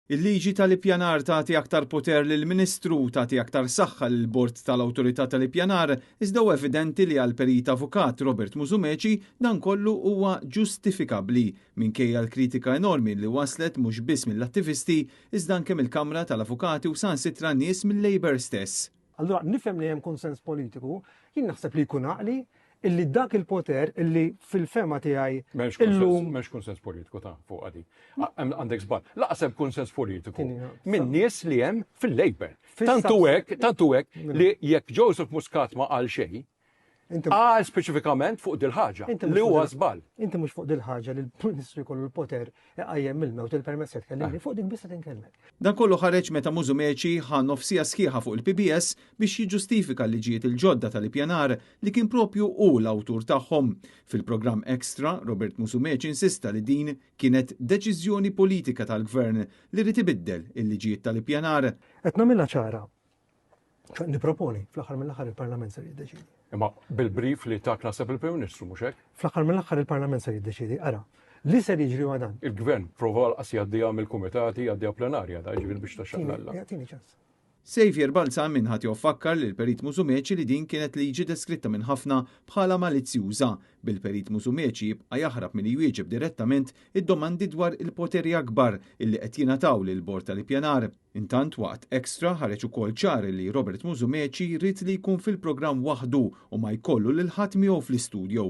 Il-liġi tal-ippjanar tagħti aktar poter lill-Ministru u tagħti aktar saħħa lill-Bord tal-Awtorità tal-Ippjanar, iżda hu evidenti li għall-Perit Avukat Robert Musumeci dan kollu huwa ġustifikabbli, minkejja l-kritika enormi li waslet mhux biss mill-attivisti iżda anke mill-Kamra tal-Avukati u saħansitra nies mil-Labour stess. Allura nifhem li hemm kunsens politiku, jien naħseb li jkun għaqli illi dak il-poter illi fil-fema tiegħi illum m'hemmx kunsens politiku ta' fuq għadi. Għandek żball. Laqas hemm kunsens politiku minn nies li hemm fil-Labour. Tantu hekk, tantu hekk li jekk Joseph Muscat ma qal xejn, qal speċifikament fuq dil-ħaġa li huwa żball. Inti mhux fuq dil-ħaġa li l-Ministru jkollu l-poter iqajjem mill-mewt il-permess qed tkellimni, fuq dik biss qed inkellmek. Dan kollu ħareġ meta Musumeci ħa nofs siegħa sħiħa fuq il-PBS biex jiġġustifika l-liġijiet il-ġodda tal-ippjanar li kien propju hu l-awtur tagħhom. Fil-programm Extra, Robert Musumeci insista li din kienet deċiżjoni politika tal-Gvern li ried ibiddel il-liġijiet tal-ippjanar. Qed nagħmilha ċara. Ċoè nipproponi, fl-aħħar mill-aħħar il-Parlament ser jiddeċiedi. Imma bil-brief li tak naħseb il-Prim Ministru, mhux hekk? Fl-aħħar mill-aħħar il-Parlament ser jiddeċiedi. Ara, li ser jiġri huwa dan. Il-Gvern prova lanqas jgħaddiha mill-kumitati, jgħaddiha plenarja, da jiġifieri biex taxxaqlalla. Jagħtini ċans. Saviour Balzan minn ħadd fakkar lill-Perit Musumeci li din kienet liġi deskritta minn ħafna bħala malizzjuża, bil-Perit Musumeci jibqa' jaħrab milli jwieġeb direttament id-domandi dwar il-poteri akbar illi qed jingħataw lill-Bord tal-Ippjanar. Intant waqt Extra ħareġ ukoll ċar li Robert Musumeci ried li jkun fil-programm waħdu u ma jkollu lil ħadd miegħu fl-istudio.